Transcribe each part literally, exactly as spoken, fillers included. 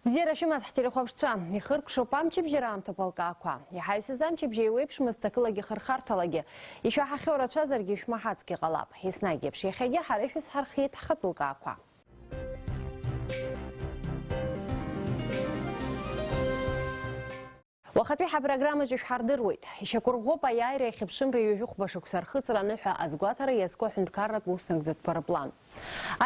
Бзиара шәымаз, ҳтелехәаԥшцәа, ихыркәшоуп амчыбжьара аамҭақәа лкаақәа. Иҳаҩсыз амчыбжьа еиуеиԥшмызт ҭакылагьы хырхарҭалагьы. Ишәаҳахьоу рацәазаргьы шәмаҳацгьы ҟалап. Еснагь еиԥш, иахьагьы ҳара ишәызҳархиеит ҳхатәы лкаақәа. Уахатәи ҳапрограммаҿы ишәҳардыруеит. Ишьақәырӷәӷәоуп аиааира иахьыԥшымра ҩажәи хәба шықәса рхыҵра аныҳәа азгәаҭара иазку аҳәынҭқарратә уснаӡатәқәа рыплан.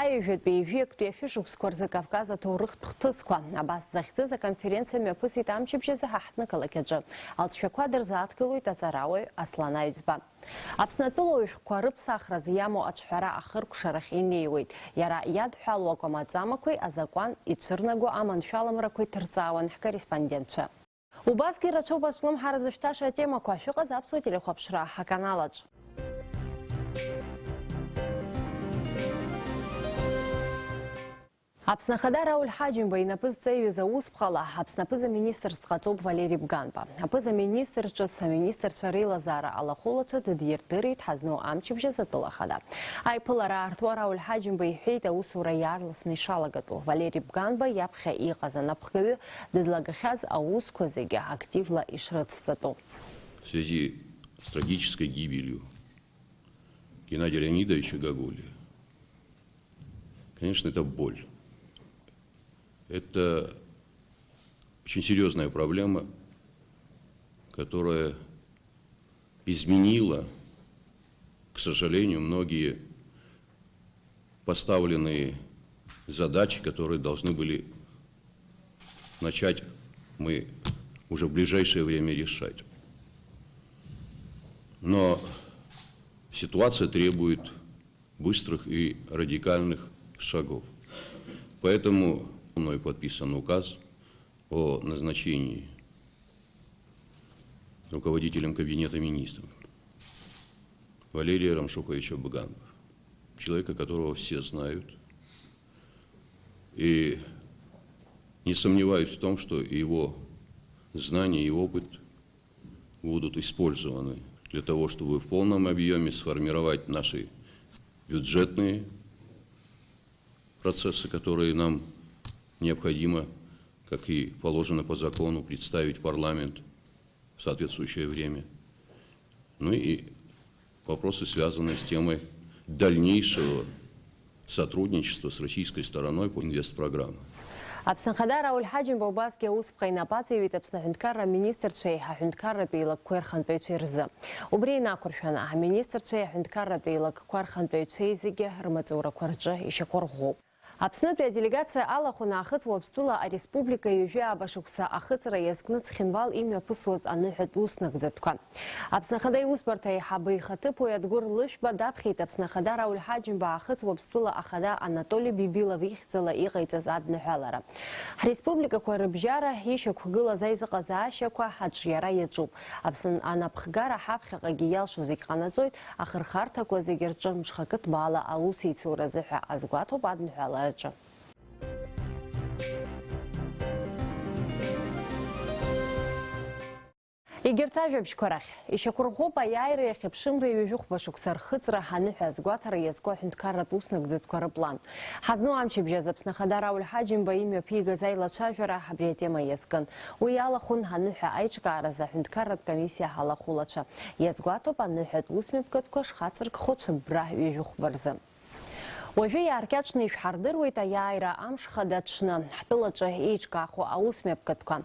Аҩажәатәи ҩажәи актәи ашәышықәсқәа рзы Кавказ аҭоурыхтә хҭысқәа, абас захьӡыз аконференциа мҩаԥысит амчыбжь азы ҳа ҳҭнықалақь аҿы. Алҵшәақәа дырзааҭгылоит аҵарауаҩ Аслан Аҩӡба. Аԥснатәыла уажәхәқәа рыԥсахразы иамоу аҿҳәара ахыркәшарахь инеиуеит. Иара иадҳәалоу акәамаҵамақәеи азакәан ицәырнаго аманшәаламрақәеи ҭырҵаауан ҳкорреспондентцәа. Убасгьы рацәоуп азҿлымҳара зышәҭаша атемақәа. Шәыҟаз аԥсуа телехәаԥшра ҳаканалаҿ. Аԥсны Ахада Рауль Ҳаџьымба инапы зҵаҩыз аусԥҟала Аԥсны аԥыза-министрс дҟаҵоуп Валери Бганба. Аԥыза-министр ҿыц аминистрцәа реилазаара алахәылацәа дыдирдырит ҳазну амчыбжь азы атәыла ахада. Аиԥылара аартуа Рауль Ҳаџьымба иҳәеит аусура иаарласны ишалагатәу. Валери Бганба иаԥхьа иҟаз анапхгаҩы дызлагахьаз аусқәа зегьы активла ишрыцҵатәу. В связи с трагической гибелью Геннадия Леонидовича Гоголя, конечно, это боль. Это очень серьёзная проблема, которая изменила, к сожалению, многие поставленные задачи, которые должны были начать мы уже в ближайшее время решать. Но ситуация требует быстрых и радикальных шагов. Поэтому мной подписан указ о назначении руководителем Кабинета министров Валерия Рамшуковича Бганбы, человека, которого все знают. И не сомневаюсь в том, что его знания и опыт будут использованы для того, чтобы в полном объёме сформировать наши бюджетные процессы, которые нам необходимо, как и положено по закону, представить в парламент в соответствующее время. Ну и вопросы, связанные с темой дальнейшего сотрудничества с российской стороной по инвестпрограммам. Аԥсны Ахада Рауль Ҳаџьымба убасгьы аусԥҟа инапы аҵаҩит Аԥсны аҳәынҭқарра аминистрцәеи аҳәынҭқарратә еилакқәеи рхантәаҩцәеи рзы. Убри инақәыршәаны, аминистрцәеи аҳәынҭқарратә еилакқәа рхантәаҩцәеи зегьы рмаҵурақәа рҿы ишьақәырӷәӷәоуп. Аԥснытәи аделегациа алахәын Аахыҵ Уаԥстәыла ареспублика ҩажәи ааба шықәса ахыҵра иазкны Цхинвал имҩаԥысуаз аныҳәатә уснагӡатәқәа. Аԥсны Ахада иусбарҭа аиҳабы ихаҭыԥуаҩ Адгәыр Лышәба даԥхьеит Аԥсны Ахада Рауль Ҳаџьымба Аахыҵ Уаԥстәыла ахада Анатоли Бибилов ихьӡала иҟаиҵаз адныҳәалара. Ҳреспубликақәа рыбжьара ишьақәгылаз аизыҟазаашьақәа аҿиара иаҿуп. Аԥсны анапхгара ҳаԥхьаҟагьы иалшо зегь ҟанаҵоит, ахырхарҭақәа зегьы рҿы мҽхакы ҭбаала аусеицуразы ҳәа азгәаҭоуп адныҳәалараҿы. Егьырҭ ажәабжьқәа рахь, ишьақәырӷәӷәоуп аиааира иахьыԥшымра ҩажәи хәба шықәса рхыҵра аныҳәа азгәаҭара иазку аҳәынҭқарратә уснагӡатәқәа рыплан. Ҳазну амчыбжь азы Аԥсны Ахада Рауль Ҳаџьымба имҩаԥигаз аилацәажәара абри атема иазкын. Уи иалахәын аныҳәа аиҿкааразы аҳәынҭқарратә комиссиа алахәылацәа. Иазгәаҭоуп аныҳәатә усмҩаԥгатәқәа шхацыркхо цәыббра ҩажәи хәба рзы. Уажәы иааркьаҿны ишәҳардыруеит аиааира амш хада аҽны. Ҳтәылаҿы еиҿкаахо аусмҩаԥгатәқәа.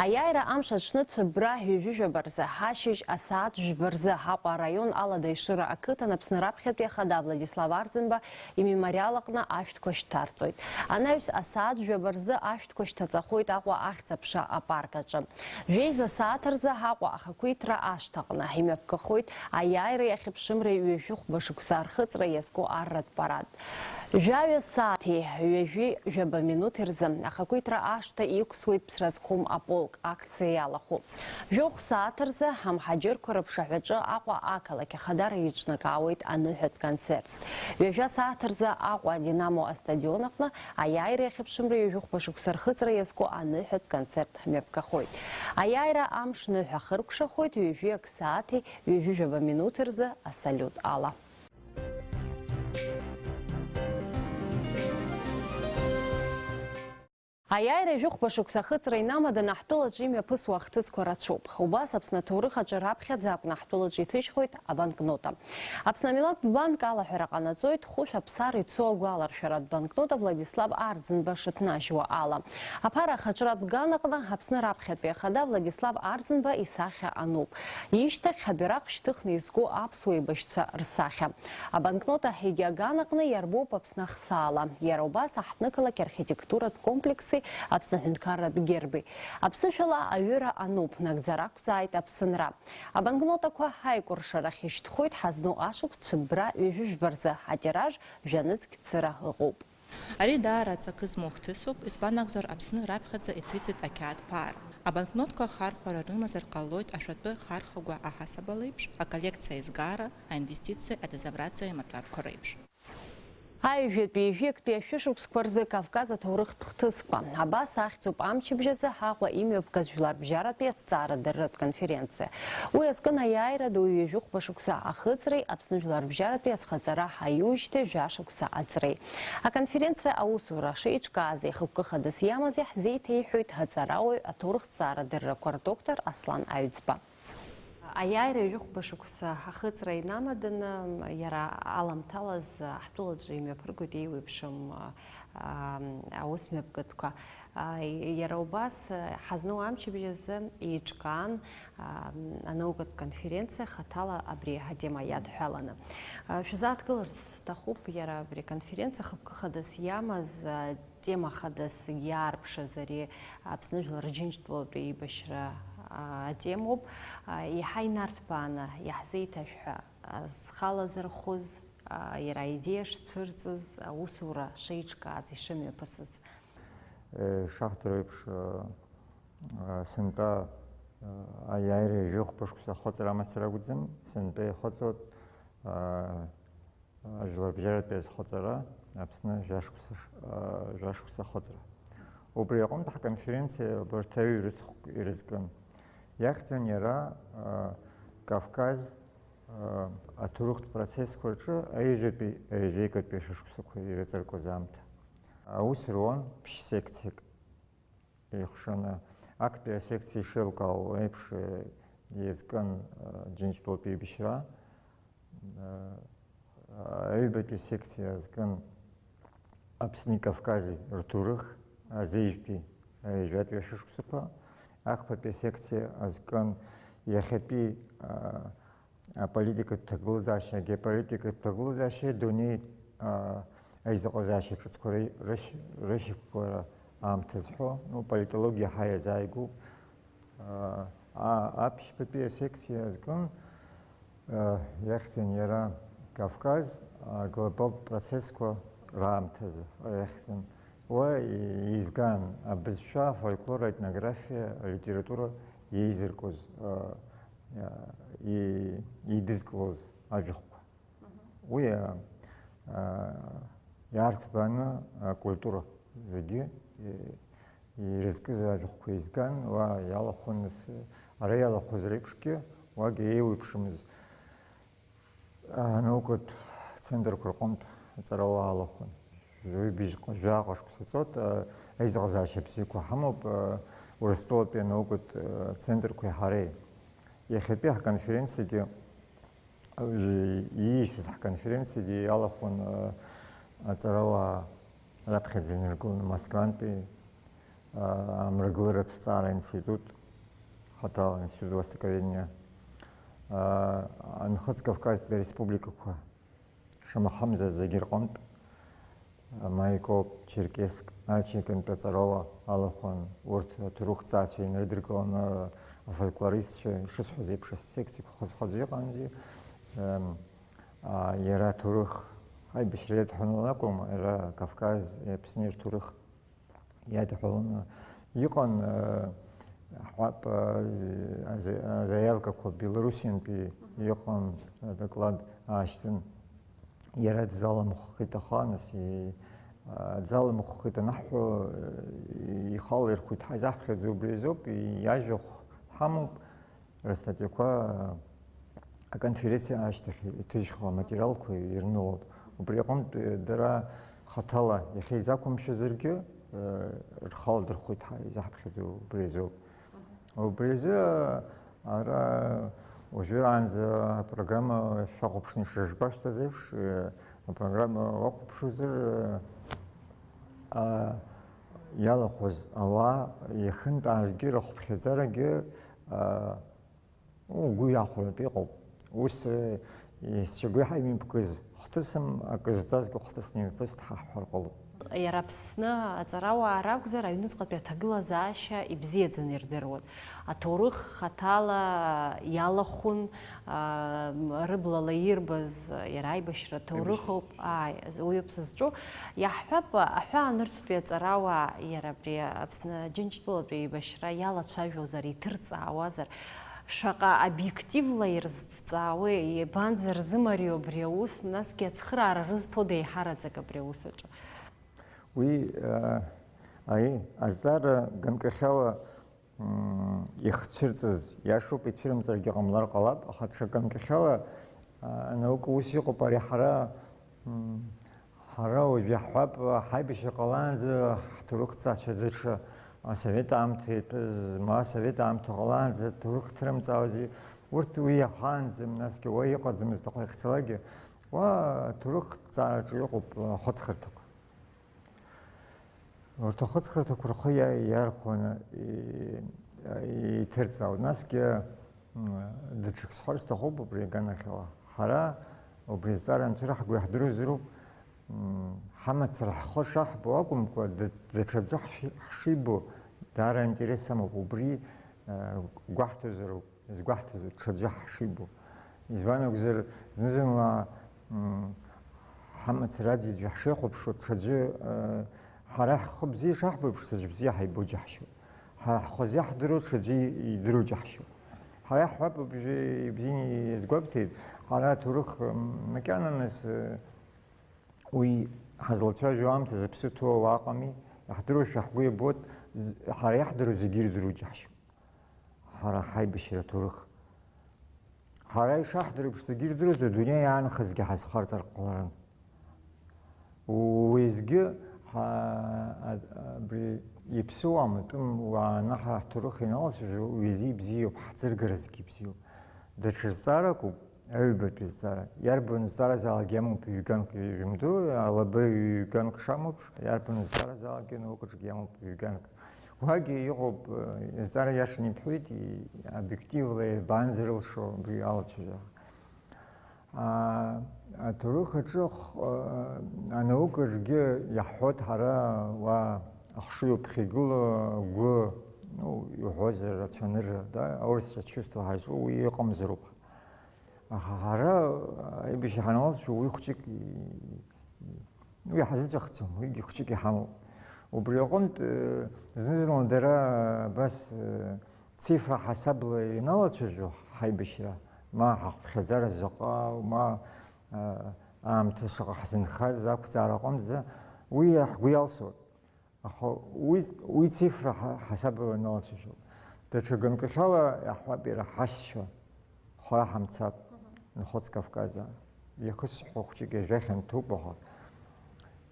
Аиааира амш аҽны цәыббра ҩажәи жәаба рзы, ҳашьыжь асааҭ жәба рзы Аҟәа араион Алада Ешыра ақыҭан Аԥсны раԥхьатәи ахада Владислав Арӡынба имемориал аҟны ашәҭқәа шьҭарҵоит. Анаҩс асааҭ жәаба рзы ашәҭқәа шьҭаҵахоит Аҟәа ахьӡ-аԥша апарк аҿы. Жәеиза сааҭ рзы Аҟәа ахақәиҭра ашҭаҟны имҩаԥгахоит аиааира иахьыԥшымра ҩажәи хәба шықәса рхыҵра иазку арратә парад. Жәаҩа сааҭи ҩажәи жәаба минуҭи рзы ахақәиҭра ашҭа иқәсуеит Ԥсра зқәым аполк акциа иалахәу. Жәохә сааҭ рзы амҳаџьырқәа рыԥшаҳәаҿы Аҟәа ақалақь ахадара иҿнакаауеит аныҳәатә концерт. Ҩажәа сааҭ рзы Аҟәа Динамо астадион аҟны аиааира иахьыԥшымра ҩажәи хәба шықәса рхыҵра иазку аныҳәатә концерт мҩаԥгахоит. Аиааира амш ныҳәа ахыркәшахоит ҩажәи ак сааҭи ҩажәи жәаба минуҭи рзы асалиут ала. Аиааира жәохәба шықәса ахыҵра инамаданы ҳтәылаҿы имҩаԥысуа ахҭысқәа рацәоуп. Убас Аԥсны аҭоурых аҿы раԥхьаӡа акәны ҳтәылаҿы иҭыжьхоит абанкнота. Аԥсны амилаҭтә банк алаҳәара ҟанаҵоит хәышә аԥсара ицо агәаларшәаратә банкнота Владислав Арӡынба шыҭнажьуа ала. Аԥара ахаҿратә ган аҟны Аԥсны раԥхьатәи ахада Владислав Арӡынба исахьа ануп. Ишьҭахь абираҟ шьҭыхны изку аԥсуа еибашьцәа рсахьа. Абанкнота егьи аган аҟны иарбоуп Аԥсны ахсаала. Иара убас аҳҭнықалақь архитектуратә комплекси Аԥсны аҳәынҭқарратә герби. Аԥсышәала аҩыра ануп, нагӡара ақәзааит Аԥсынра. Абанкнотақәа ҳаикәыршарахь ишьҭхоит ҳазну ашықәс цәыббра ҩажәи жәба рзы, атираж жәа нызқь цыра ыҟоуп. Ари даара аҵакы змоу хҭысуп, избан акәзар, Аԥсны раԥхьаӡа иҭыҵит ақьаад ԥара. Абанкнотқәа хархәара рымазар ҟалоит ашәатәы хархагәа аҳасабала еиԥш, аколлекциа аизгара, аинвестициа, адозабрациа имаҭәарқәа реиԥш. Аҩажәатәи ҩажәи актәи ашәышықәсқәа рзы Кавказ аҭоурыхтә хҭысқәа. Абас ахьӡуп амчыбжь азы ҳаҟәа имҩаԥгаз жәларбжьаратәи аҭҵаарадырратә конференциа. Уи азкын аиааира ду ҩажәи хәба шықәса ахыҵреи Аԥсны жәларбжьаратәи азхаҵара ҳаиужьҭеи жәа шықәса аҵреи. Аконференциа аусура шеиҿкааз, еихыккы хадас иамаз иаҳзеиҭеиҳәоит аҵарауаҩ, аҭоурыхҭҵаарадыррақәа рдоктор Аслан Аҩӡба. Аиааира ҩажәи хәба шықәса ахыҵра инамаданы, иара аламҭалаз ҳтәылаҿы имҩаԥыргоит еиуеиԥшым, а, аус мҩаԥгатәқәа. А, иара убас, а, ҳазну амчыбжь азы еиҿкаан, а, анаукатә конференциа хаҭала абри атема иадҳәаланы. А, шәзааҭгыларц сҭахуп, иара абри аконференциа хықәкы хадас иамаз, а, тема хадас иаарԥшыз ари Аԥсны жәлар рџьынџьтәылатә еибашьра, а, атемоуп. А, еиҳа инарҭбааны иаҳзеиҭашәҳәа, а, зхала зырхәыз, а, иара аидеиа шцәырҵыз, аусура шеиҿкааз, ишымҩаԥысыз. Э, шаҳдыру еиԥш, э, э, сынтәа, э, аиааира ҩажәи хәба шықәса ахыҵра амацара акәӡам, сынтәа ихыҵуеит, э, Жәларбжьаратәи азхаҵара, Аԥсны жәашықәса ш-, а, жәашықәса ахыҵра. Убри аҟынтә ҳконференциа абарҭ аҩ-рыцхәк ирызкын. Иахьӡын иара, а, Кавказ, а, аҭоурыхтә процессқәа рҿы аҩажәатәи аҩажәеигатәи ашәышықәсақәа ирыҵаркуаз аамҭа. Аус руан ԥшь-секциак. Еихшаны, актәи асекциа ишеилкаау еиԥш, э, иазкын, э, Џьынџьтәылатәи еибашьра, э, аҩбатәи асекциа азкын Аԥсни Кавкази рҭоурых, азеижәтәи, аҩажәатәи ашәышықәсақәа, ахԥатәи асекциа азкын иахьатәи, э, аполитикатә ҭагылазаашьа, агеополитикатә ҭагылазаашьа, адунеи, а, аизыҟазаашьа ҿыцқәа ры-, рышь-, рышьақәгылара аамҭа зҳәо, ну, политологиа ҳәа иазааигәоуп. А, а, аԥшьбатәи асекциа азкын, а, иахьӡын иара Кавказ, а, глобалтә процессқәа раамҭазы, а, иахьӡын. Уа и-, изган абызшәа, афольклор, аетнографиа, алитература еизыркоз, а, и-, идызкылоз ажәахәқәа. Уи, а, а, иаарҭбааны акультура зегьы, и-, ирызкыз ажәахәқәа еизган, уа иалахәын, ара иалахәыз реиԥшгьы, уагьы еиуеиԥшымыз анаукатә центрқәа рҟынтә аҵарауаа алахәын. Ҩажәи жәаҟа шықәса ҵуеит, а, аизыҟазаашьа бзиақәа ҳамоуп, а, Урыстәылатәи анаукатә, а, центрқәеи ҳареи. Иахьатәи ҳконференциагьы, а, ииасыз ҳконференциагьы иалахәын, а, аҵарауаа раԥхьаӡа инаргыланы Москвантәи, а, амрагыларатә ҭҵаара аинститут, хаҭала Институт востоковедения, а, Нхыҵ Кавказтәи ареспубликақәа, шамахамзар зегьы рҟынтә, Маикоп, Черкесск, Ачеиқәантә аҵарауаа алахәын, урҭ аҭоурыхҭҵаацәа инрыдыркыланы, афольклористцәа, ишысҳәаз еиԥш, асекциақәа хаз-хазы иҟан, зи, ем, а, иара аҭоурых аибашьра иадҳәаланы акәым, иара Кавказ, Аԥсни рҭоурых иадҳәаланы иҟан, э, ҳәап, э, аза-, азаиавкақәа Белоруссиантәи иҟан, адоклад аашьҭын. Иара дзаламхәхеит, аха, нас, и-, а, дзаламхәхеит анаҳҳәо, э, ихала ирхәит, ҳазаҳԥхьаӡо убри азоуп, иажәахә ҳамоуп. Рыстатиақәа аконференциа ашьҭахь иҭыжьхо аматериалқәа ирнылоит. Убри аҟынтә дара хаҭала иахьа изақәымшәазаргьы, рхала дырхәит ҳәа изаҳԥхьаӡо убри азоуп. Убри азы ара уажәраанӡа апрограмма шәахәаԥшны ишыжәбашәҭаз еиԥш, апрограмма уахәаԥшуазар, иалахәыз ауаа иахьынтәаазгьы рыхәԥхьаӡарагьы угәы иахәартә иҟоуп. Ус, сгәы иҳаимибкыз хҭысым, акы зҵазгьы хҭысны имҩаԥысит ҳәа ҳҳәар ҟалоит. Иара Аԥсны аҵарауаа ракәзар, аҩныҵҟатәи аҭагылазаашьа ибзиаӡаны ирдыруан. Аҭоурых хаҭала иалахәын, рыблала ирбаз, иара аибашьра ҭоурыхуп, ааи, уиоуп сызҿу. Иаҳҳәап, аҳәаа нырцәтәи аҵарауаа, иара абри Аԥсны Џьынџьтәылатәи еибашьра иалацәажәозар, иҭырҵаауазар, шаҟа обиективла ирзҵаауеи, иабанӡа рзымариоу абри аус, насгьы ацхыраара рызҭода еиҳараӡак абри аус аҿы? Уи, аи, азҵаара ганкахьала ихцәырҵыз иашоуп, ицәырымҵыргьы ҟамлар ҟалап, аха ҽа ганкахьала анаука ус иҟоуп, ари ҳара, ҳара уажә иаҳҳәап, ҳаибашьра ҟалаанӡа ҳҭоурыхҭҵаацәа даҽа асовет аамҭа итәыз, ма асовет аамҭа ҟалаанӡа ҭоурых ҭырымҵаауази, урҭ уи иахаанӡам, насгьы уа иҟаӡамызт, аха иахьцалакгьы уа аҭоурыхҭҵаараҿы иҟоуп ахәыцхырҭақәа. Урҭ ахәыцхырҭақәа рхы иа-, иархәаны и-, иҭырҵаауеит. Насгьы, м, даҽак сҳәар сҭахуп убри аганахьала. Ҳара убри азҵаара анцәа ҳгәы иаҳдыруазароуп, м, ҳамацара ҳхы шаҳбо акәымкәа, д-, даҽаӡәы ҳши-, ҳшибо даара аинтерес амоуп. Убри, э, гәаҳҭозароуп. Изгәаҳҭаз ҽаӡәы ҳшибо. Избан акәзар, зны-зынла, м, ҳамацара аӡәы ҳшихәаԥшуа, ҽаӡәы, э, ҳара ҳхы бзиа шаҳбо еиԥш, ҽаӡә бзиа ҳаибо џьаҳшьоит. Ҳара ҳхазы иаҳдыруа ҽаӡәы идыруа џьаҳшьоит. Ҳара иаҳҳәап, бжьы ибзианы иазгәабҭеит, ҳара аҭоурых, м, макьана нас, э, уи ҳазлацәажәо аамҭазы ԥсы ҭоу ауаа ыҟами, иаҳдыруашәа ҳгәы иабоит, з-, ҳара иаҳдыруа зегьы ирдыруа џьаҳшьоит. Ҳара ҳаибашьра аҭоурых. Ҳара ишаҳдыруа еиԥш зегьы ирдыруаз, адунеи иаанхазгьы ҳазхарҵар ҟаларын. Уеизгьы ҳа-, а-, абри иԥсыуам, атәым уаа анаҳа ҳҭоурых иналацәажәо, уи азы ибзиоуп, ҳӡыргаразгьы ибзиоуп. Даҽа зҵааракуп, аҩбатәи зҵаара. Иарбан зҵааразаалак иамоуп ҩганк, ҩымду, алаба ҩганк шамоуп, иарбан зҵааразаалакгьы наукаҿгьы иамоуп ҩганк. Уагьы иҟоуп, э, зҵаара иашаны ибҳәеит, и-, обиективла иабанзырылшо убри алацәажәара. А, аҭоурых аҿы х-, э, анаукаҿгьы иаҳҳәоит ҳара уа ахшыҩ уԥхьагылоу агәы, ну, иуҳәозар, ацәанырра, да, аурысцәа чувство ҳазҿу уи ыҟамзароуп. Аха ҳара аибашьра ҳаналацәажәо уи хәҷык и-, уи ҳазыҵәахӡом, уигьы хәҷык иҳамоуп. Убри аҟынтә, э, зны-зынла дара абас, э, цифра ҳасабла иналацәажәо ҳаибашьра, ма ҳахыԥхьаӡара заҟа, ма, э, аамҭа шаҟа ҳзынхаз ақәҵара аҟынӡа, уи ҳгәы иалсуеит. Аха уи, уи цифра ҳа-, ҳасабала иналацәажәоит. Даҽа ганкахьала иаҳҳәап, иара ҳашьцәа, хара ҳамцап, Нхоц Кавказаа. Иахысҳәо хәҷык иажәахьанҭоуп, аха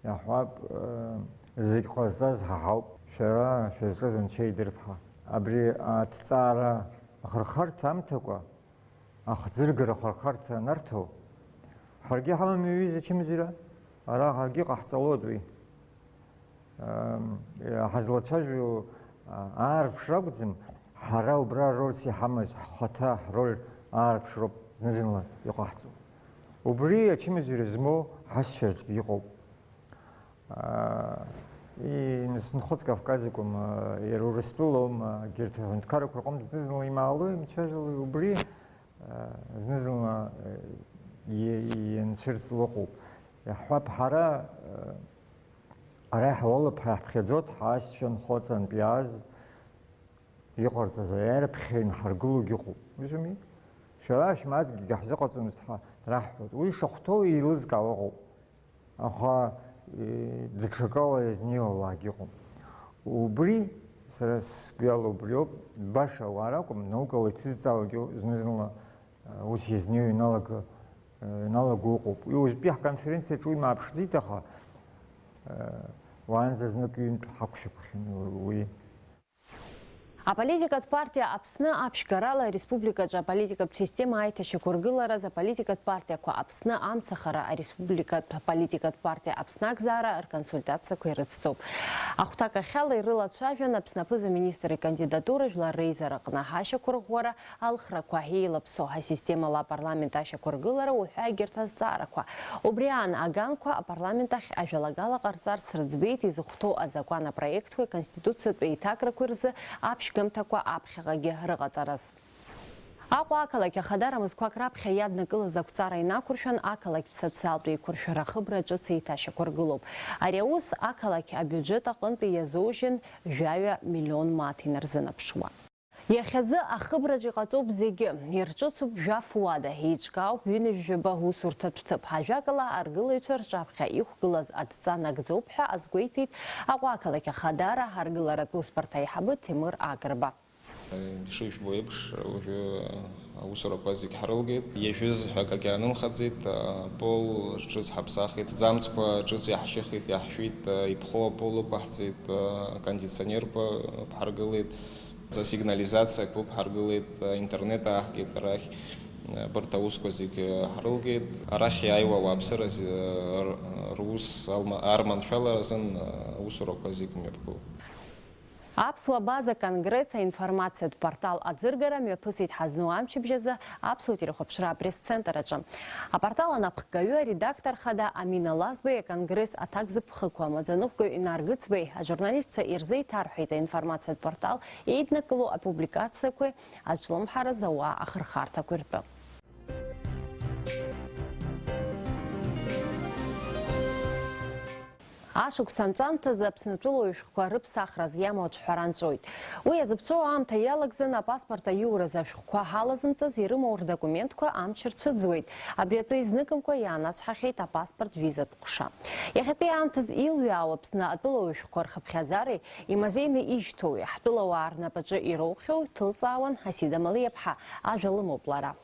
иаҳҳәап, э, зегь ҟазҵаз ҳа ҳауп, шәара шәызҿыз Анцәа идырп ҳәа. Абри аҭҵаара ахырхарҭа амҭакәа, ахӡыргара ахырхарҭа анарҭо, ҳаргьы ҳамам, иҩыза ачымазара, ара ҳаргьы ҟаҳҵалоит уи. Ам, ҳазлацәажәо, а, аарԥшра акәӡам, ҳара убра арольс иҳамаз, ҳхаҭа ҳроль аарԥшроуп зны-зынла иҟаҳҵо. Убри ачымазара змоу ҳашьцәа рҿгьы иҟоуп. Аа, и-, нас Нхоц Кавказ акәым, аа, иара Урыстәылоума, егьырҭ аҳәынҭқаррақәа рҟынтә зны-зынла имаало, имцәажәало, убри, аа, зны-зынла, э, и-, и-, ианцәырҵуа ыҟоуп. Иаҳҳәап, ҳара, э, ара иҳауалуп, ҳаиҳаԥхьаӡоит, ҳашьцәа Нхоцантә иааз, иҟарҵаз аиааира ԥхьа инҳаргылогь ыҟоуп. Узыми? Шәара шәмаазгьы ҳзыҟаҵомызт ҳәа раҳҳәоит. Уи шахәҭоу еилызкаауа ыҟоуп. Аха, е, даҽакала иазнеиуа ауаагьы ыҟоуп. Убри, сара сгәы иалоу убриоуп, баша ауаа ракәым, наукала иҭызҵаауагьы зны-зынла, э, ус иазнеиуа иналага-, э, иналаго ыҟоуп. Уи уажәтәи ҳконференциаҿы уи мааԥшӡеит, аха, э, Уаанӡа знык ҩынтә ҳақәшәақәахьан уи. Аполитикатә партиа Аԥсны аԥшьгарала ареспубликаҿы аполитикатә система аиҭашьақәыргылараз аполитикатә партиақәа Аԥсны амцахара ареспубликатә аполитикатә партиа Аԥсны акзаара рконсультациақәа ирыцҵоуп. Ахәҭакахьала ирылацәажәан Аԥсны аԥыза-министр икандидатура жәлар реизараҟны ашьақәырӷәӷәара алхрақәа еилаԥсоу асистемала апарламент ашьақәыргылара уҳәа егьырҭ азҵаарақәа. Убри аан, аганқәа апарламент ахь ажәалагала ҟарҵарц рыӡбеит изыхәҭоу азакәан апроектқәеи аконституциатә еиҭакрақәеи рзы аԥшьгамҭақәа аԥхьаҟагьы рыҟаҵараз. Аҟәа ақалақь ахадара мызқәак раԥхьа иаднакылаз ақәҵара инақәыршәан, ақалақьтә социалтә еиқәыршәара ахыбра ҿыц еиҭашьақәыргылоуп. Ари аус ақалақь абиуџьет аҟынтәи иазоужьын жәаҩа миллион мааҭ инарзынаԥшуа. Иахьазы ахыбраҿ иҟаҵоуп зегьы, ирҿыцуп жәаф уада, еиҿкаауп ҩынҩажәаба усурҭатә ҭыԥ, ажәакала, аргылаҩцәа рҿаԥхьа иқәгылаз адҵа нагӡоуп ҳәа азгәеиҭеит Аҟәа ақалақь ахадара аргыларатә усбарҭа аиҳабы Ҭемыр Агрба. Ишыжәбо еиԥш, уажәы аусурақәа зегь ҳрылгеит. Иажәыз ҳәа акгьы аанымхаӡеит, апол ҿыц ҳаԥсахит, ӡамцқәа ҿыц иаҳшьыхит, иаҳшәит, иԥхоу апол ықәаҳҵеит, акондиционерқәа ԥҳаргылеит. Асигнализациақәа ықәҳаргылеит, аинтернет ааҳгеит арахь, абарҭ аусқәа зегьы ҳрылгеит. Арахь иааиуа ауааԥсыра зи-, р-, рус алма-, арманшәалара азын аусурақәа зегь мҩаԥгоуп. Аԥсуа База Конгресс аинформациатә портал аӡыргара мҩаԥысит ҳазну амчыбжь азы Аԥсуа телехәаԥшра апресс-центр аҿы. Апортал анапхгаҩы аредактор хада Амина Лазбеи аконгресс аҭак зыԥхықәа амаӡаныҟәгаҩ Инар Гыцбеи ажурналистцәа ирзеиҭарҳәеит аинформациатә портал еиднакыло апубликациақәеи азҿлымҳара зауа ахырхарҭақәеи ртәы. Ашықәс анҵәамҭазы Аԥснытәыла уаҩшәҟәқәа рыԥсахраз иамоу аҿҳәара нҵәоит. Уи иазыԥҵәоу аамҭа иалагӡаны апаспорт аиуразы ашәҟәқәа ҳалазымҵаз ирымоу рдокументқәа амч рцәыӡуеит. Абри атәы изныкымкәа иаанацҳахьеит апаспорт визатә ҟәша. Иахьатәи аамҭаз илҩаау Аԥсны атәыла уаҩшәҟәқәа рхыԥхьаӡареи имазеины ишьҭоуи, ҳтәылауаа рнапаҿы ироухьоу ҭылҵаауан Асида Малиаԥҳа, ажәа лымоуп лара.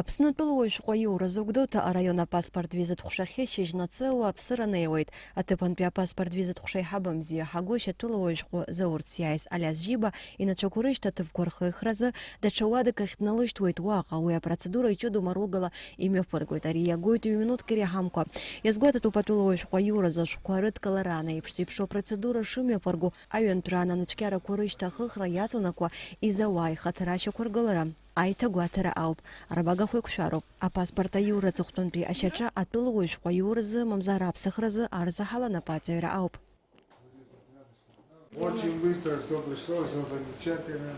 Аԥсны атәылауаҩ шәҟәы аиуразы Гәдоуҭа араион апаспорт визатә ҟәшахьы шьыжьнацы ауааԥсыра неиуеит. Аҭыԥантәи апаспорт визатә ҟәша аиҳабы Мзиа Ҳагәышь атәылауаҩ шәҟәы заурц иааиз Алиас Џьиба инацәақәа рышьҭа аҭыԥқәа рхыхразы даҽа уадак ахь дналышьҭуеит уаҟа. Уи апроцедура иҷыдоу маругала имҩаԥыргоит. Ари иагоит ҩ-минуҭк иреиҳамкәа. Иазгәаҭатәуп атәылауаҩ шәҟәы аиуразы ашәҟәқәа рыдкылараан еиԥш зеиԥшу апроцедура шымҩаԥырго, аҩынтәра ананацәкьарақәа рышьҭа ахыхра иаҵанакуа изауа аихаҭара ашьақәыргылара. Аиҭагәаҭара ауп, арбагақәа еиқәшәароуп. Апаспорт аиура аҵыхәтәантәи ашьаҿа атәылауаҩ шәҟәы аиуразы, мамзар аԥсахразы арзаҳалан апаҵаҩра ауп. Очень быстро, что пришло, всё замечательно.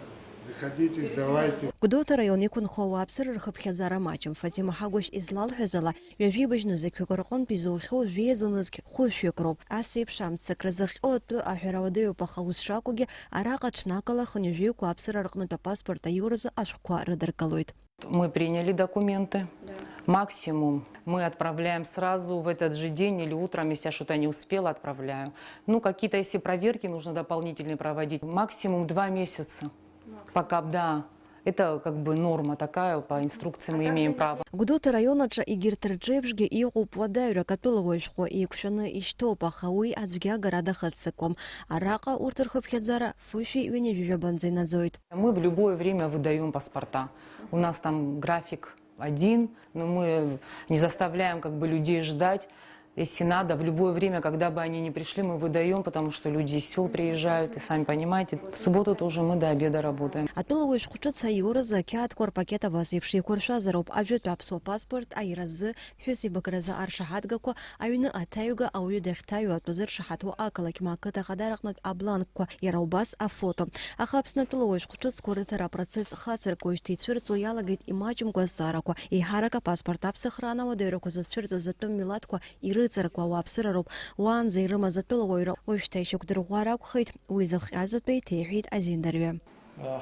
Приходите, сдавайте. Гәдоуҭа араион иқәынхо ауааԥсыра рхыԥхьаӡара маҷым. Фатима Ҳагәышь излалҳәаз ала, ҩажәи быжьнызқьҩык рҟынтә изухьоу жәеиза нызқь хәышәҩык роуп. Ас еиԥш амццакра зыхҟьо атәы аҳәара уадаҩуп, аха ус шакәугьы, араҟа ҽнакала хынҩажәаҩык ауааԥсыра рҟнытә апаспорт аиуразы ашәҟәқәа рыдыркылоит. Мы приняли документы. Да. Максимум мы отправляем сразу в этот же день или утром, если я что-то не успела, отправляю. Ну, какие-то, если проверки нужно дополнительные проводить, максимум два месяца. Максимум. Пока, да. Это как бы норма такая, по инструкции мы имеем право. Гәдоуҭа араион аҿы егьырҭ рҿеиԥшгьы иҟоуп уадаҩрак, атәылауаҩ шәҟәы еиқәшәаны ишьҭоуп, аха уи аӡәгьы агара дахыццакуам. Араҟа урҭ рхыԥхьаӡара фышәи ҩынҩажәи жәабанӡа инаӡоит. Мы в любое время выдаём паспорта. У нас там график один, но мы не заставляем как бы людей ждать. Если надо, в любое время, когда бы они ни пришли, мы выдаём, потому что люди из сёл приезжают, и сами понимаете, в субботу тоже мы до обеда работаем. Атәылауаҩ шәҟәы ҿыц аиуразы ақьаадқәа рпакет абас еиԥш еиқәыршәазароуп. Ажәытә аԥсуа паспорт аиразы, ԥҳәысеибакразы аршаҳаҭгақәа, аҩны аҭаҩга, ауаҩы дахьҭаҩу атәы зыршаҳаҭу ақалақь ма ақыҭа ахадара аҟнытә абланкқәа, иара убас афото. Аха Аԥсны атәылауаҩ шәҟәы ҿыцқәа рыҭара апроцесс хацыркуеижьҭеи ицәырҵуа иалагеит имаҷымкәа азҵаарақәа. Еиҳарак апаспорт аԥсахра анауадаҩрақәа зыцәырҵыз атәым милаҭқәа ирыҵаркуа ауааԥсыра роуп. Уаанӡа ирымаз атәылауаҩра уажәшьҭа ишьақәдырӷәӷәар акәхеит, уи зыхҟьаз атәы еиҭеиҳәеит азиндарҩы.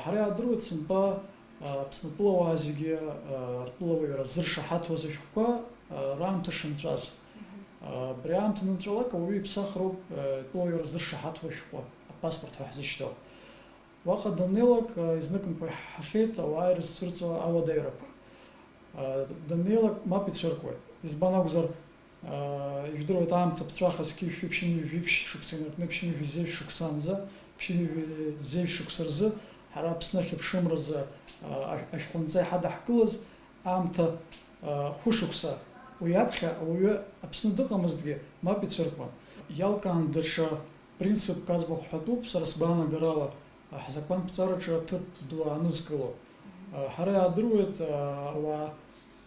Ҳара иаадыруеит сынтәа Аԥснытәылауаа зегьы ртәылауаҩра зыршаҳаҭуаз ашәҟәқәа раамҭа шынҵәаз. Абри аамҭа анынҵәалак ауаҩы иԥсахроуп атәылауаҩра зыршаҳаҭуа ашәҟәы, апаспорт ҳәа ҳзышьҭоу. Уаҟа даннеилак, изныкымкәа иаҳахьеит ауаа ирызцәырҵуа ауадаҩрақәа. Даннеилак мап ицәыркуеит. Избан акәзар, Ижәдыруеит, аамҭа ԥҵәаха зқьи жәшәи ԥшьынҩажәи жәиԥшь шықәса инаркны ԥшьынҩажәи зеижә шықәсаанӡа, ԥшьынҩажәи зеижә шықәса рзы, ҳара Аԥсны ахьыԥшымразы, а, ашәҟәынҵа иҳадаҳкылаз аамҭа, а, хәышықәса. Уи аԥхьа ауаҩы Аԥсны дыҟамызҭгьы, мап ицәыркуан. Иалкаан даҽа принципк аӡбахә ҳәатәуп, сара сгәаанагарала, а, ҳзакәанԥҵараҿы аҭыԥ ду аанызкыло. А, ҳара иаадыруеит, а, ауаа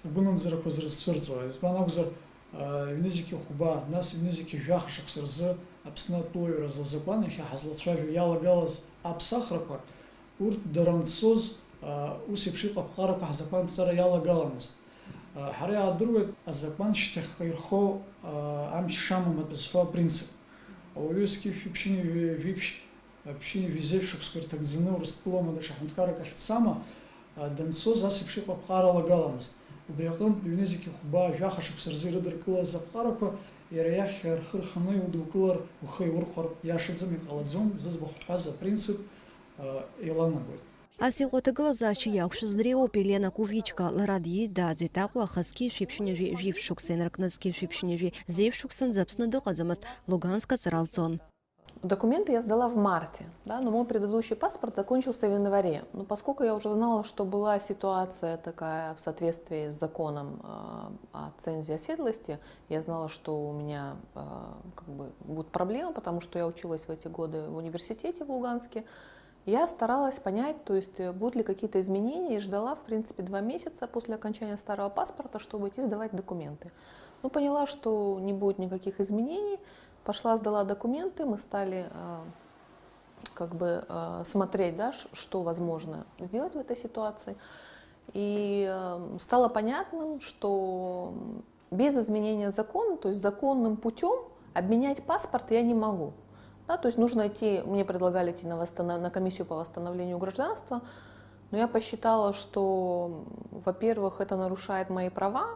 агәынамӡарақәа зрызцәырҵуа. Избан акәзар, а, ҩнызқьи хәба, нас ҩнызқьи жәаха шықәса рзы Аԥсны атәылаҩразы азакәан иахьа ҳазлацәажәо иалагалаз аԥсахрақәа, урҭ дара анцоз, а, ус еиԥш иҟоу аԥҟарақәа ҳзакәанԥҵара иалагаламызт. А, ҳара иаадыруеит азакәан шьҭахьҟа ирхо, а, амч шамам атәы зҳәо апринцип. Ауаҩы зқьи жәшәи ԥшьынҩажәи жәиԥшь, а, ԥшьынҩажәи зеижә шықәсқәа ирҭагӡаны Урыстәылоума даҽа ҳәынҭқаррак ахь дцама, а, данцоз ас еиԥш иҟоу аԥҟара алагаламызт. Убри аҟынтә ҩнызқьи хәба жәаха шықәса рзы ирыдыркылаз аԥҟарақәа иара иахь рхы рханы иудукылар, ухы иурхәар иашаӡам, иҟалаӡом, зыӡбахә ҳҳәаз апринцип, а, еиланагоит. Ас иҟоу аҭагылазаашьа иақәшәаз дреиуоуп Елена Кувичка, лара диит, дааӡеит Аҟәа, аха зқьи жәшәи ԥшьынҩажәи жәиԥшь шықәса инаркны зқьи жәшәи ԥшьынҩажәи зеижә шықәсанӡа Аԥсны дыҟаӡамызт, Луганск аҵара лҵон. Документы я сдала в марте, да, но мой предыдущий паспорт закончился в январе. Но поскольку я уже знала, что была ситуация такая в соответствии с законом, э, о цензе оседлости, я знала, что у меня, э, как бы, будут проблемы, потому что я училась в эти годы в университете в Луганске. Я старалась понять, то есть, э, будут ли какие-то изменения, и ждала, в принципе, два месяца после окончания старого паспорта, чтобы идти сдавать документы. Ну, поняла, что не будет никаких изменений, пошла, сдала документы, мы стали, э, как бы, э, смотреть, да, ш-, что возможно сделать в этой ситуации. И, э, стало понятным, что без изменения закона, то есть законным путём обменять паспорт я не могу. Да, то есть нужно идти, мне предлагали идти на восстанов-, на комиссию по восстановлению гражданства, но я посчитала, что, м, во-первых, это нарушает мои права,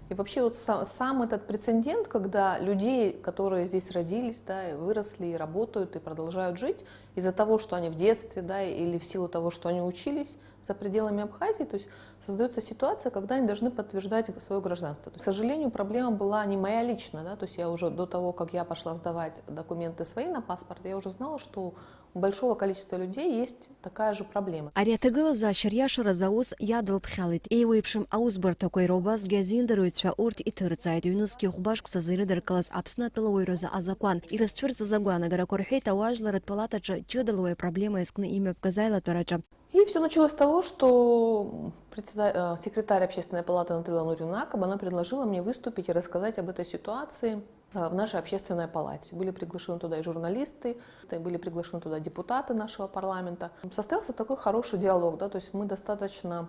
и вообще вот са-, сам этот прецедент, когда людей, которые здесь родились, да, и выросли, и работают, и продолжают жить, из-за того, что они в детстве, да, или в силу того, что они учились за пределами Абхазии, то есть создаётся ситуация, когда они должны подтверждать г-, своё гражданство. То есть, к сожалению, проблема была не моя лично, да, то есть я уже до того, как я пошла сдавать документы свои на паспорт, я уже знала, что у большого количества людей есть такая же проблема. Ари аҭагылазаашьа риашараз аус иадылԥхьалеит. Еиуеиԥшым аусбарҭақәа иара убасгьы азиндараҩцәа урҭ иҭырҵааит. Ҩнызқьи хәба шықәсазы ирыдыркылаз Аԥсны атәылауаҩразы азакәан ирызцәырҵыз агәаанагарақәа рҳәеит ауаажәларратә палатаҿы ҷыдала уи апроблема иазкны имҩаԥгаз аилатәараҿы. И всё началось с того, что председа-, э, секретарь Общественной палаты Наталья Нурина Акаба, она предложила мне выступить и рассказать об этой ситуации, э, в нашей Общественной палате. Были приглашены туда и журналисты, и были приглашены туда депутаты нашего парламента. Состоялся такой хороший диалог, да, то есть мы достаточно,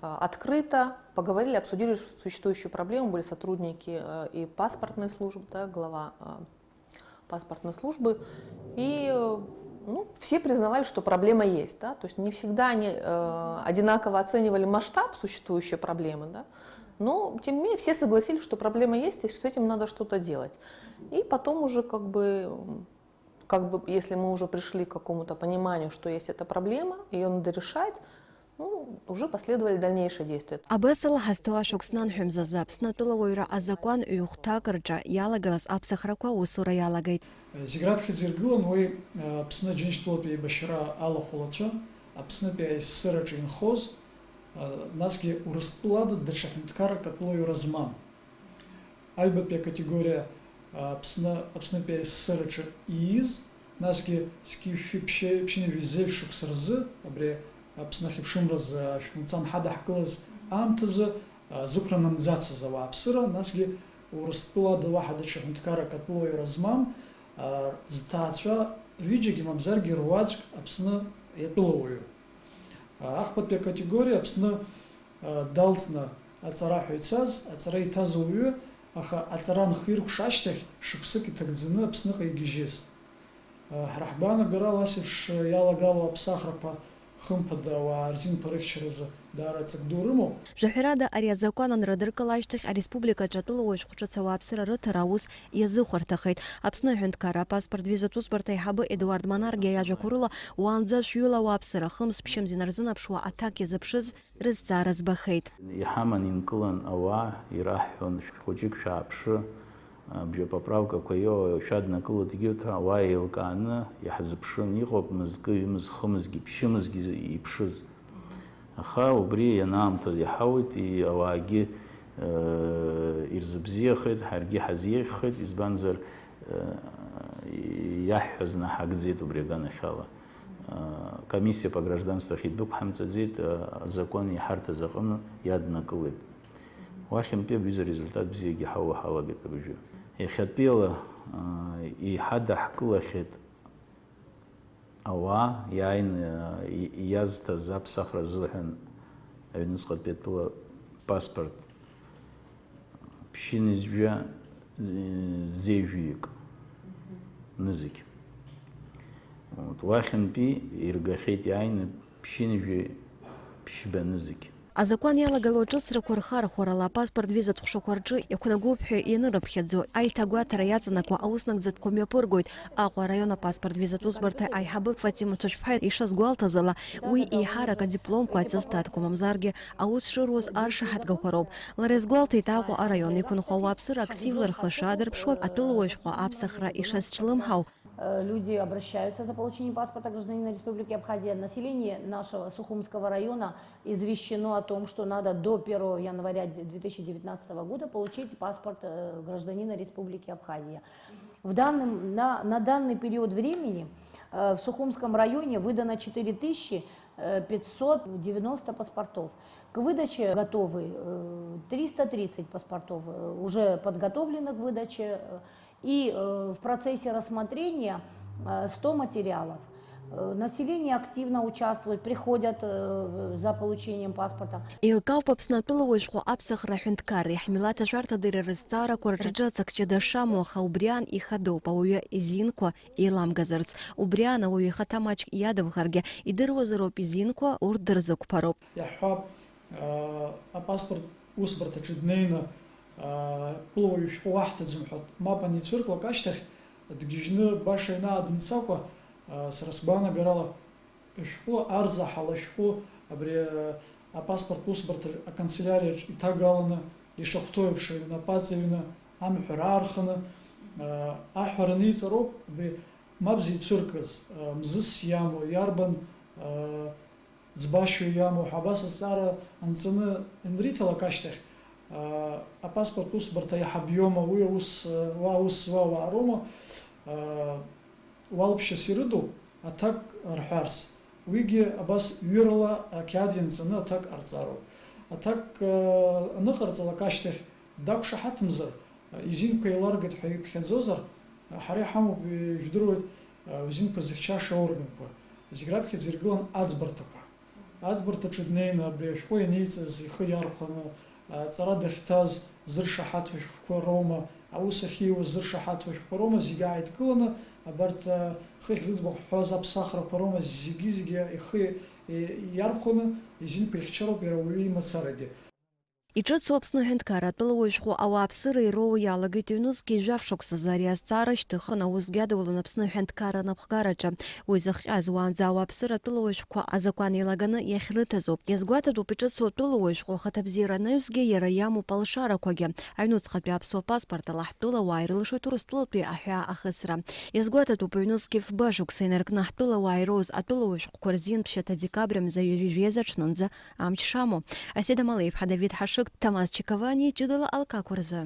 э, открыто поговорили, обсудили существующую проблему, были сотрудники, э, и паспортной службы, да, глава, э, паспортной службы. И, э, ну, все признавали, что проблема есть, да, то есть не всегда они, э, одинаково оценивали масштаб существующей проблемы, да, но, тем не менее, все согласились, что проблема есть, и с этим надо что-то делать. И потом уже, как бы, м, как бы, если мы уже пришли к какому-то пониманию, что есть эта проблема, её надо решать, ну, уже последовали дальнейшие действия. Абасала ҳазҭоу ашықәс ананҳәамз азы Аԥсны атәылауаҩра азакәан ҩ-хәҭак рҿы иалагалаз аԥсахрақәа аусура иалагеит. Зегь раԥхьаӡа иргылан уи, Аԥсны Џьынџьтәылатәи еибашьра алахәылацәа, Аԥснытәи АССР аҿы инхоз, насгьы Урыстәылада даҽа ҳәынҭқаррак атәылаҩра змам. Аҩбатәи акатегориа, а, Аԥсны, Аԥснытәи АССР аҿы ииз, насгьы зқьи жәшәи ԥшьи-, ԥшьынҩажәи зеижә шықәса рзы, абри Аԥсны ахьыԥшымразы ашәҟәынҵа анҳадаҳкылаз аамҭазы, а, зықәра намӡацыз ауааԥсыра, насгьы Урыстәылада уаҳа даҽа ҳәынҭқаррак атәылаҩра змам, а, зҭаацәа рҩыџьагьы мамзаргьы руаӡәк Аԥсны иатәылауаҩу. Ахԥатәи акатегориа Аԥсны, а, далҵны аҵара ҳәа ицаз, аҵара иҭаз ауаҩы, аха аҵара анхиркәша ашьҭахь шықәсык иҭагӡаны Аԥсныҟа игьежьыз. А, ҳара ҳгәаанагарала ас еиԥш иалагало аԥсахрақәа, хымԥада, ауаа рзинқәа рыхьчаразы даара ҵак ду рымоуп. Жәаҳәарада, ари азакәан анрадыркыла ашьҭахь ареспубликаҿы атәылауаҩ шәҟәҿыц ауааԥсыра рыҭара аус иазыхәарҭахеит. Аԥсны аҳәынҭқарра апаспорт визатә усбарҭа аиҳабы Едуард Манаргиа иажәақәа рыла, уаанӡа шәҩыла ауааԥсыра хымз-ԥшьымз инарзынаԥшуа аҭак иазыԥшыз рызҵаара ӡбахеит. Иҳаман инкылан ауаа, ираҳҳәон, шәхәыҷык шәааԥшы, Абри апоправкақәа иоуа шәаднакыло дгьыл ҭа-, уа еилкааны иаҳзыԥшын, иҟоуп мызкы, ҩымыз, хымызгьы, ԥшьымызгьы иԥшыз. Аха убри ианаамҭаз иаҳауеит, и-, ауаагьы, э, ирзыбзиахеит, ҳаргьы ҳазиеиӷьхеит, избанзар, э, иаҳҳәаз наҳагӡеит убри аганахьала. Э, комиссиа по гражданству ахь идәықәҳамҵаӡеит, э, азакәан иҳарҭаз аҟны иаднакылеит. Уахьынтәи абҩыза результат бзиагьы ҳауа ҳалагеит абыржәы. Иахьатәиала, э, иҳадаҳкылахьеит. Ауаа иааины, и-, иазҭаз аԥсахра азыҳәан аҩныҵҟатәи атәыла паспорт ԥшьынҩажәа, э, зеижәҩык нызқь. Вот, уахьынтәи иргахьеит иааины ԥшьынҩажәи ԥшьба нызқь. Азакәан иалагало аҿыцрақәа рхархәарала апаспорт визатә ҟәшақәа рҿы иақәнагоуп ҳәа ианырыԥхьаӡо, аиҭагәаҭара иаҵанакуа ауснагӡатәқәа мҩаԥыргоит. Аҟәа араион апаспорт визатә усбарҭа аиҳабы Фатима Ҭәышәԥҳа ишазгәалҭаз ала, уи еиҳарак адипломқәа, аттестатқәа мамзаргьы аус шыруаз аршаҳаҭгақәа роуп. Лара изгәалҭеит Аҟәа араион иқәынхо ауааԥсыра активла рхы шаадырԥшуа, атәылауаҩ шәҟәы аԥсахра ишазҿлымҳау. Э, люди обращаются за получением паспорта гражданина Республики Абхазия. Население нашего Сухумского района извещено о том, что надо до первого января две тысячи девятнадцатого года получить паспорт, э, гражданина Республики Абхазия. В данном, на, на данный период времени, э, в Сухумском районе выдано четыре тысячи пятьсот девяносто паспортов. К выдаче готовы, э, триста тридцать паспортов, э, уже подготовлены к выдаче, э, и, э, в процессе рассмотрения, э, сто материалов. Э, население активно участвует, приходят, э, за получением паспорта. Еилкаауп Аԥсны атәылауаҩ шәҟәы аԥсахра аҳәынҭқарреи ҳмилаҭ ашәарҭадырреи рызҵаарақәа рҿы ацакцәа дашаму, аха убри аан ихадоуп ауаҩы изинқәа еиламгазарц. Убри аан ауаҩы ихаҭа маҷк иадамхаргьы, идыруазароуп изинқәа урҭ дырзықәԥароуп. Иаҳҳәап, аа, апаспорт усбарҭаҿы днеины, аа, тәылауаҩ шәҟәы уаҳҭаӡом ҳәа мап аницәырклак ашьҭахь, дгьежьны баша инаадымцакәа, аа, сара сгәаанагарала, ашәҟәы арзаҳал ашәҟәы абри, аа, апаспорт усбарҭа аканцелиариаҿ иҭагаланы, ишахәҭоу еиԥш, аҩнапаҵаҩны, амҳәар аарханы, аа, аҳәара аниҵароуп, абри мап зицәыркыз, аа, мзызс иамоу, иарбан, аа, ӡбашьа иамоу ҳәа абас азҵаара анҵаны ианриҭалак ашьҭахь, аа, апаспорт усбарҭа иаҳаб иоума, уи аус, уа аус зуа ауаа роума, аа, уалԥшьас ирыду аҭак рҳәарц, уигьы абас ҩырала ақьаад ианҵаны аҭак ҟарҵароуп. Аҭак, аа, аныҟарҵалак ашьҭахь дақәшаҳаҭымзар, изинқәа еиларгеит ҳәа иԥхьаӡозар, ҳара иҳамоуп, ижәдыруеит, узинқәа зыхьчаша аорганқәа, зегь раԥхьаӡа иргылан аӡбарҭақәа. Аӡбарҭаҿы днеины абри ашәҟәы ианиҵаз ихы иархәаны, аҵара дахьҭаз зыршаҳаҭу шәҟәқәа роума, аус ахьиуаз зыршаҳаҭу шәҟәқәа роума, зегьы ааидкыланы, абарҭ, хыхь зыӡбахә ҳҳәаз аԥсахрақәа роума, зегьы-зегьы ихы иархәаны изинқәа ихьчароуп иара уаҩы имацарагьы. Иҿыцу Аԥсны аҳәынҭқарра атәылауаҩ шәҟәы ауааԥсыра ироуа иалагеит ҩнызқьи жәаф шықәсазы. Ари азҵаара шьҭыхын аусгьы адулан Аԥсны аҳәынҭқарра анапхгараҿы. Уи зыхҟьаз уаанӡа ауааԥсыра атәылауаҩ шәҟәқәа азакәан еилаганы иахьрыҭазоуп. Иазгәаҭатәуп иҿыцу атәылауаҩ шәҟәы ахаҭабзиара анаҩсгьы иара иамоуп алшарақәагьы. Аҩнуҵҟатәи аԥсуа паспорт ала ҳтәылауаа ирылшоит Урыстәылатәи аҳәаа ахысра. Иазгәаҭатәуп ҩнызқьи фба шықәса инаркны ҳтәылауаа ироуз атәылауаҩ шәҟәқәа рзин ԥшьаҭа декабрь мза ҩажәи жәеиза аҽнынӡа амч шамоу. Асида Малеиԥҳа, Давид Ҳашыг, Ҭамаз Чиковани, ҷыдала алкақәа рзы.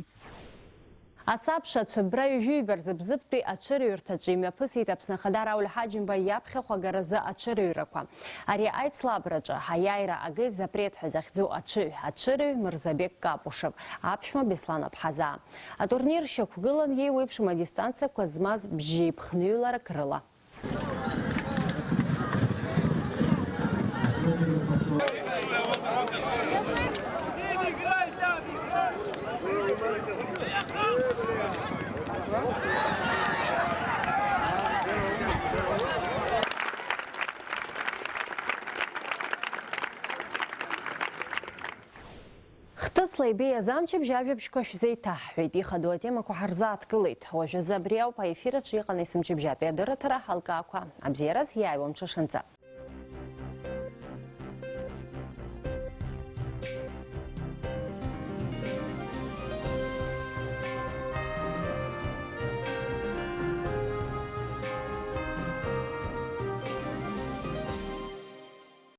Асабша ацәыббра ҩажәи ҩба рзы Бзыԥтәи аҽырҩрҭаҿы имҩаԥысит Аԥсны Ахада Рауль Ҳаџьымба иаԥхьахә агаразы аҽырҩрақәа. Ари аицлабраҿы аиааира агеит запрет ҳәа захьӡу аҽыҩ, аҽырҩ Мырзабеқ Капушев, аԥшәма Беслан Аԥҳазаа. Атурнир шьақәгылан еиуеиԥшым адистанциақәа змаз бжьеиԥхныҩларак рыла. Хҭысла ибеиаз амчыбжь ажәабжьқәа шәзеиҭаҳҳәеит, ихадоу атемақәа ҳарзааҭгылеит. Уажәазы абри ауп аефир аҿы иҟан есымчыбжьатәи адырраҭара. Ҳалкаақәа абзиараз, иааиуа мҽышанӡа.